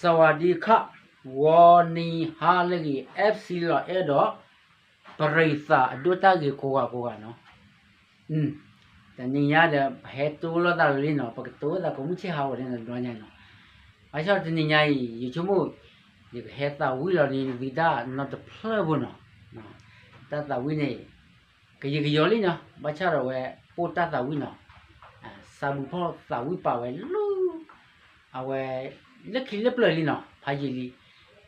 สวัสดีค่ะ ဂီၤနံၤဟါလၢအဂ့ၤ FC လီၤအဲၣ်ဒီး ပရံသးအဒိၣ်တၢ်ဂ့ၤကိးဂၤကိးဂၤနီၤ. တနံၤညါဒီး ပဟဲတိလိာ်သးလီၤလံနီၤ, ပကတိလိာ်သးကိးမုၢ်ဆ့ၣ်ဟါဝဲန့ၣ်တဘျီညါနီၤ. ဘၣ်ဆၣ်တနံၤညါအံၤ ယဆိကမိၣ် ယကဟဲသးဝံၣ်လီၤန့ၣ် နသုတၢ်နီတဖျၢၣ်ဖိနီၤ. တၢ်သးဝံၣ်န့ၣ် ကယံာ်ကယီလံနီၤ, ဘၣ်ဆၣ်ဒီးဝဲ ပိၢ်တၢ်သးဝံၣ်နီၤ, စးဘုဖီၣ်သးဝံၣ်ပာ်ဝဲလၢ အဝဲ လၢခံလၢပျၢၤလံနီၤ, ဖးယံာ်လံ.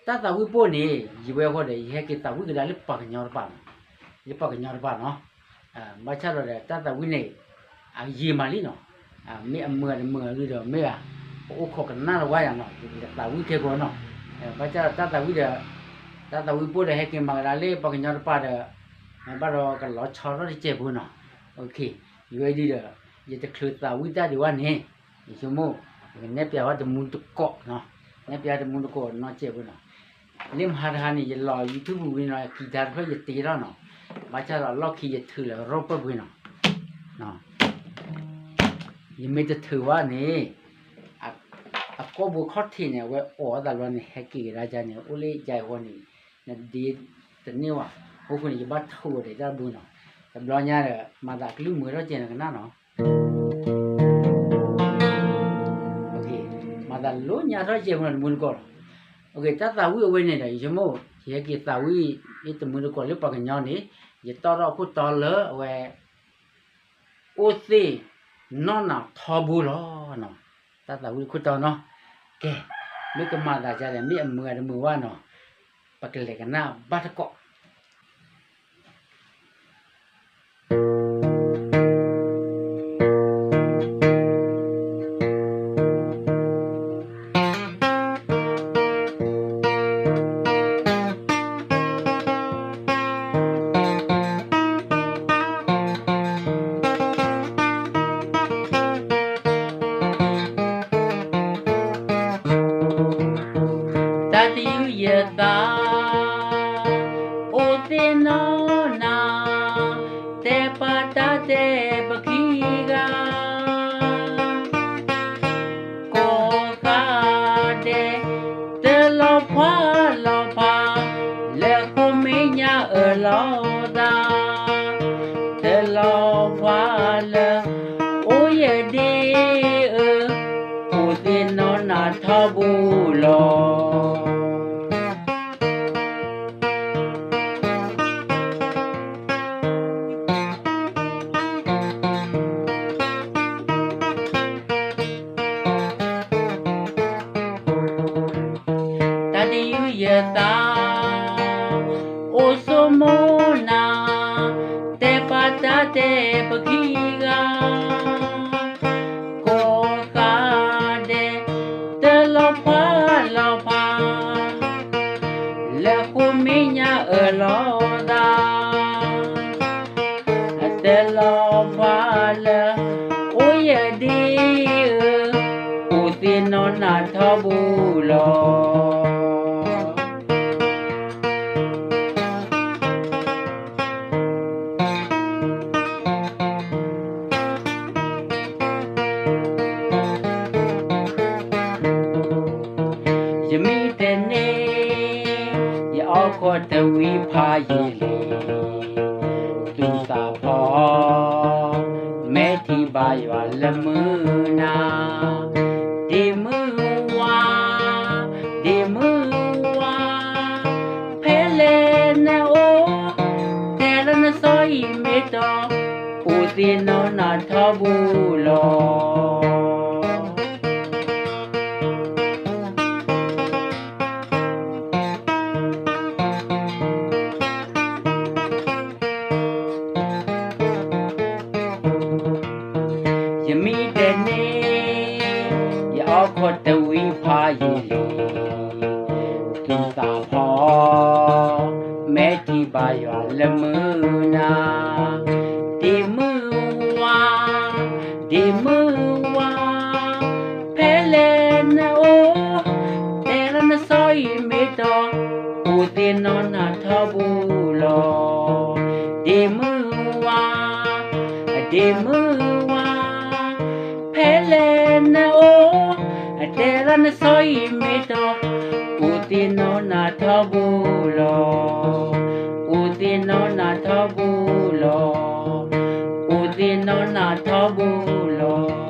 တၢ်သးဝံၣ်ပိၢ်န့ၣ် ယဝဲဃီဒီး ယဟဲက့ၤသးဝံၣ်ကဒါလၢပှၤကညီတပၤနီၤ, လၢပှၤကညီတပၤနီၤ. ဘၣ်ဆၣ်ဒီး တၢ်သးဝံၣ်န့ၣ် အယံာ်မးလံနီၤ, မ့ၢ်အမုာ်တမုာ်အဂ့ၢ်ဒီး မ့ၢ်ဂ့ၤ ပအိၣ်ခိးကနၣ်တဝါယၤနီၤ, ယကသးဝံၣ်ခဲကိာ်နီၤ. ဘၣ်ဆၣ်ဒီးတၢ်သးဝံၣ်ဒီး တၢ်သးဝံၣ်ပိၢ်ဒီးဟဲက့ၤမၤကဒါလၢပှၤကညီတပၤဒီး ဘၣ်ဒီးကလီၤဆီထီၣ်တစဲးဖိနီၤ. ယဝဲဒ်ဒီး ယတချုးသးဝံၣ်တၢ်ဒံးဘၣ်န့ၣ် ယဆိကမိၣ် ယကနဲၣ်ပျးဝဲတမူတကိးနီၤ, နဲၣ်ပျးတမူတကိးနီတစဲးဖိနီၤ. လၢမဟါတဟါန့ၣ် ယလီၤ YouTube ဝံၤနီၤ ကံၤထါတဖျၢၣ်ယတ့ထီၣ်နီၤ, ဘၣ်ဆၣ်ဒီးလီၢ်ခံယထုးလၢရီၣ်ပၢၢ်ပှ့ၤနီၤ. ယမ့ၢ်တထုးဘၣ်န့ၣ် အကိာ်ဘိခီၣ်ထံးန့ၣ် အဝဲအိးအသးဘျီန့ၣ် ဟဲက့ၤကဒါကါန့ၣ် အိၣ်လၢယအံၤဃီန့ၣ် နဒ့တန့ၢ်ဘၣ်. အဃိန့ၣ် ယဘၣ်ထုးအီၤဒီးတၢ်ဘိနီၤ. တဘျီညါဒီး မၤသးကလုၢ်မုာ်ထီၣ်ကဲနီၤကနၣ်နီၤ. မၤသးလိညါထီၣ်ကဲဖိနီၤတမူတကိးလီၤ. တၢ်သးဝံၣ်အဝဲန့ၣ်ဒီး ယဆိကမိၣ် ယဟဲက့ၤသးဝံၣ် တမူတကိးလၢပှၤကညီန့ၣ် ယတီၣ်ထီၣ်အခိၣ်တီလၢအဝဲ အိၣ်သ့ၣ်နီၢ်နၤထီဘိလီၤ. တၢ်သးဝံၣ်ခိၣ်တီနီၤ. ကဲ, မ့ၢ်ကမၤသးဒ်လဲၣ် မ့ၢ်အမုာ်အတမုာ်ဘၣ်နီၤ, ပကလဲၤကနၣ်ဘၣ်တကိး. တၢ်တယုၢ်ယသး အိၣ်သ့ၣ်နီၢ်နၤ, တဲပာ်တၢ်တဲပခံဂၤ ကိးဂၤဒဲး, တလီၤဖှါလီၤဖး လၢဃိမဲာ်ညါအၢၣ်လီၤသး, တလီၤဖှါလၢ အိၣ်ယဒ့ဧၢ, အိၣ်သ့ၣ်နီၢ်နၤထီဘိလီၤ. တၢ်တယုၢ်ယသး အိၣ်ဆိမိၣ်နၤ, တဲပာ်တၢ်တဲပခံဂၤ ကိးဂၤဒဲး, တလီၤဖှါလီၤဖး လၢဃိမဲာ်ညါအၢၣ်လီၤသး, တလီၤဖှါလၢ အိၣ်ယဒ့ဧၢ, အိၣ်သ့ၣ်နီၢ်နၤထီဘိလီၤ. ယမ့ၢ်တန့ၢ် ယအီၣ်ခိးတဝံၤဖးယံာ်လံ, သူၣ်သးဖီ မဲာ်ထံဘါယွၤလၢမုၢ်နၤ, ဒ့မုၢ်ဝါ, ဒ့မုၢ်ဝါ, ဖဲလဲၣ်နအိၣ်, တဲလၢနစီၤအံၤမ့ၢ်တီ, အိၣ်သ့ၣ်နီၢ်နၤထီဘိလီၤ. ယမ့ၢ်တန့ၢ် ယအီၣ်ခိးတဝံၤဖးယံာ်လံ, သူၣ်သးဖီ မဲာ်ထံဘါယွၤလၢမုၢ်နၤ, ဒ့မုၢ်ဝါ, ဒ့မုၢ်ဝါ, ဖဲလဲၣ်နအိၣ်, တဲလၢနစီၤအံၤမ့ၢ်တီ, အိၣ်သ့ၣ်နီၢ်နၤထီဘိလီၤ. ဒ့မုၢ်ဝါ, ဒ့မုၢ်ဝါ, ဖဲလဲၣ်နအိၣ်, တဲလၢနစီၤအံၤမ့ၢ်တီ အိၣ်သ့ၣ်နီၢ်နၤထီဘိလီၤ, အိၣ်သ့ၣ်နီၢ်နၤထီဘိလီၤ, အိၣ်သ့ၣ်နီၢ်နၤထီဘိလီၤ,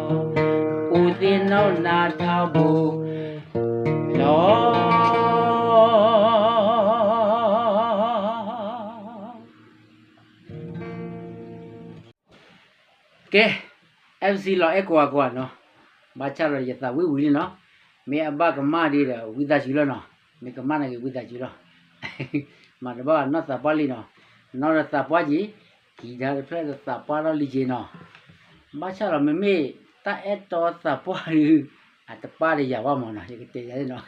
အိၣ်သ့ၣ်နီၢ်နၤထီဘိလီၤ. ကဲ, F C လီၤအဲၣ်ကိးဂၤကိးဂၤနီၤ, ဘၣ်ဆၣ်လီၤယသးဝံၣ်ဝံၤလံနီၤ, မ့ၢ်အဘၣ်ကမၣ်ဒ်ဒီး ဝံသးစူၤလီၤနီၤ, မ့ၢ်ကမၣ်န့ၣ်က့ၤဝံသးစူၤလီၤ, မၤတဘၣ်နီၢ်သးပှၢ်လံနီၤ, နီၢ်ဒီးသးပှၢ်က့ၤ, ကံၤဒါတဖျၢၣ်ဒီးသးပှၢ်ထီၣ်လံက့ၤနီၤ, ဘၣ်ဆၣ်လီၤမ့မ့ၢ်တၢ်အဲၣ်တီသးပှၢ်ဒုး, အတပၢ်တယာ်ဘၣ်မးနီၤ, ယကတဲယၤနီၤ,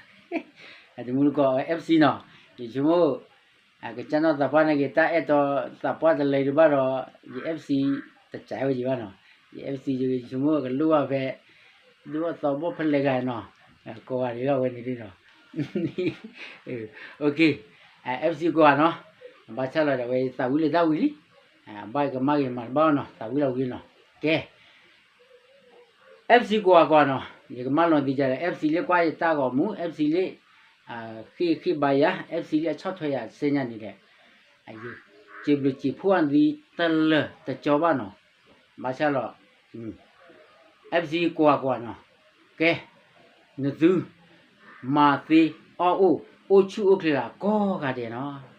အတမူတကိး F C နီၤ, ယဆိကမိၣ် ကစၢ်နီၢ်သးပှၢ်န့ၣ်က့ၤ တၢ်အဲၣ်တီသးပှၢ်တလဲၤဒံးဘၣ်ဒီး, ယ F C တစဲးဝဲယံၤဘၣ်နီၤ, ယ F C ယဆိကမိၣ်ကလိၣ်ဘၣ်ဖဲ, ဒိၣ်အသီဘီၣ်ဖဲလဲၣ်ဂၤနီၤ, ကိးဂၤဒ်လီၤဝဲန့ၣ်ဒ်နီၤ, အ F C ကိးဂၤနီၤ, ဘၣ်ဆၣ်လီၤဒီးဝဲသးဝံၣ်လၢတၢ်ဝံၤလံ, ဘၣ်ကမၣ်က့ၤမၤတဘၣ်နီၤ, သးဝံၣ်လီၤဝံၤနီၤ, ကဲ F C ကိးဂၤကိးဂၤနီၤ, ယကမၣ်လီၤသံကဒီး F C လၢကွၢ်ယတၢ်ဂီၤမူ, F C လၢ ဃ့ၢ်ဃ့ၢ်ဘါယၤ, F C လၢအဆီၣ်ထွဲယၤစ့ၢ်ညါန့ၣ်ဒီး, ယစံးဘျုးစံးဖှိၣ်အသံတလၢာ်တကၠီဘၣ်နီၤ, ဘၣ်ဆၣ်လီၤ, F C ကိးဂၤကိးဂၤနီၤ, ကဲ, နသု မၤသ့အီၣ်အိၣ်, အိၣ်ဆူၣ်အိၣ်ချ့လၢကိးဂၤဒဲးနီၤ.